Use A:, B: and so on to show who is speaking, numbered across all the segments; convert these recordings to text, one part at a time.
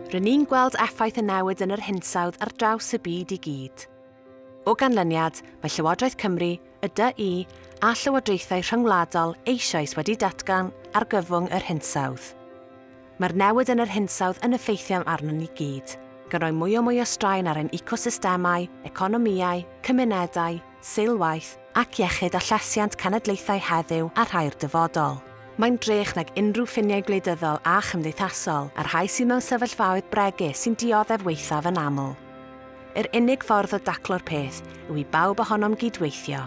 A: Rŷn ni'n gweld effaith y newid yn yr hinsawdd ar draws y byd i gyd. O ganlyniad, mae Llywodraeth Cymru, y DU a llywodraethau rhyngwladol eisoes wedi datgan argyfwng yr hinsawdd. Mae'r newid yn yr hinsawdd yn effeithio arnon ni gyd, gan roi mwy o mwy o straen ar ein ecosystemau, economïau, cymunedau, seilwaith ac iechyd a llesiant cenedlaethau heddiw a rhai'r dyfodol. Mae'n drech nag unrhyw ffiniau gwleidyddol a chymdeithasol, a'r rhai sydd mewn sefyllfaoedd bregus sy'n dioddef waethaf yn aml. Yr unig ffordd o daclo'r peth yw i bawb ohonom gydweithio.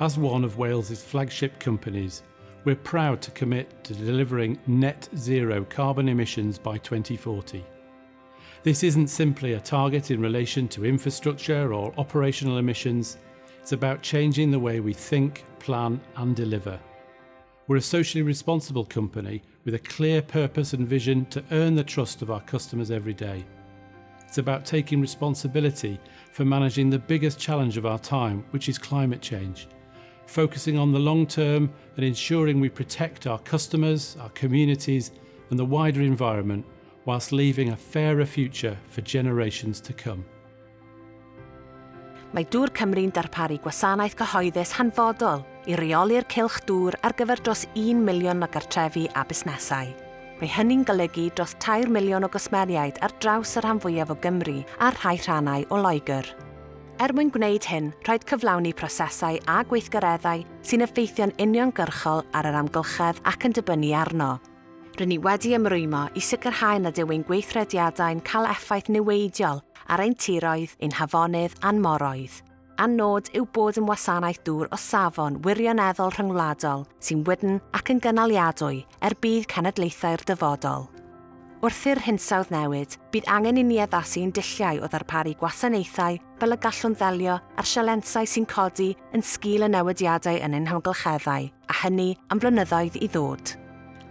B: As one of Wales's flagship companies, we're proud to commit to delivering net zero carbon emissions by 2040. This isn't simply a target in relation to infrastructure or operational emissions, it's about changing the way we think, plan and deliver. We're a socially responsible company with a clear purpose and vision to earn the trust of our customers every day. It's about taking responsibility for managing the biggest challenge of our time, which is climate change, focusing on the long term and ensuring we protect our customers, our communities and the wider environment whilst leaving a fairer future for generations to come.
A: Mae Dŵr Cymru'n darparu gwasanaeth cyhoeddus hanfodol i reoli'r cylch dŵr ar gyfer dros 1 miliwn o gartrefi a busnesau. Mae hynny'n golygu dros 3 miliwn o gwsmeriaid ar draws y rhan fwyaf o Gymru a rhai rhannau o Loegr. Er mwyn gwneud hyn, rhaid cyflawni prosesau a gweithgareddau sy'n effeithio'n uniongyrchol ar yr amgylchedd ac yn dibynnu arno. Rŷn ni wedi ymrwymo i sicrhau nad yw ein gweithrediadau'n cael effaith niweidiol ar ein tiroedd, ein hafonydd a'n moroedd. A'n nod yw bod yn wasanaeth dŵr o safon wirioneddol rhyngwladol sy'n wydn ac yn gynaliadwy er budd cenedlaethau'r dyfodol. Wrth i'r hinsawdd newid, bydd angen i ni addasu ein dulliau o ddarparu gwasanaethau fel y gallwn ddelio â'r sialensau sy'n codi yn sgil y newidiadau yn ein hamgylcheddau, a hynny am flynyddoedd i ddod.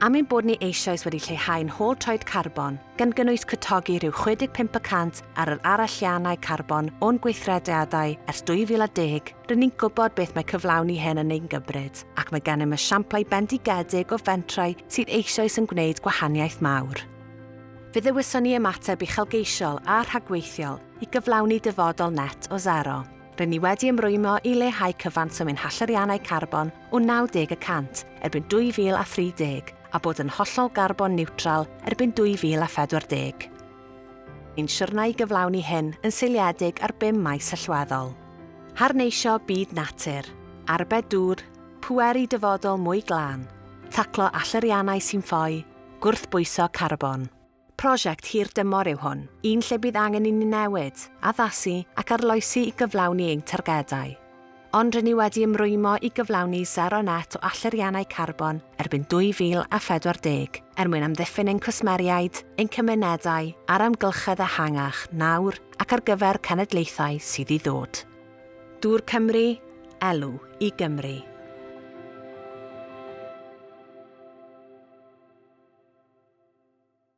A: Am ein bod ni eisoes wedi lleihau'n hôl troed carbon, gan gynnwys cwtogi rhyw 65 y cant ar yr aralliannau carbon o'n gweithrediadau ers 2010, rŷn ni'n gwybod beth mae cyflawni hyn yn ei gymryd, ac mae gennym esiamplau bendigedig o fentrau sydd eisoes yn gwneud gwahaniaeth mawr. Fe ddewison ni ymateb uchelgeisiol a rhagweithiol i gyflawni dyfodol net o sero. Rŷn ni wedi ymrwymo i leihau cyfanswm ein hallyriannau carbon o 90 y cant erbyn 2030 a bod yn hollol garbon niwtral erbyn 2040. Ein siwrnai i gyflawni hyn yn seiliedig ar bum maes allweddol. Harneisio byd natur, arbed dŵr, pweru dyfodol mwy glân, taclo allyriannau sy'n ffoi, gwrthbwyso carbon. Prosiect hir dymor yw hwn, un lle bydd angen i ni newid, addasu ac arloesi i gyflawni ein targedau. Ond rŷn ni wedi ymrwymo i gyflawni sero net o allyriannau carbon erbyn 2040 er mwyn amddiffyn ein cwsmeriaid, ein cymunedau a'r amgylchedd ehangach nawr ac ar gyfer cenedlaethau sydd i ddod. Dŵr Cymru, elw i Gymru.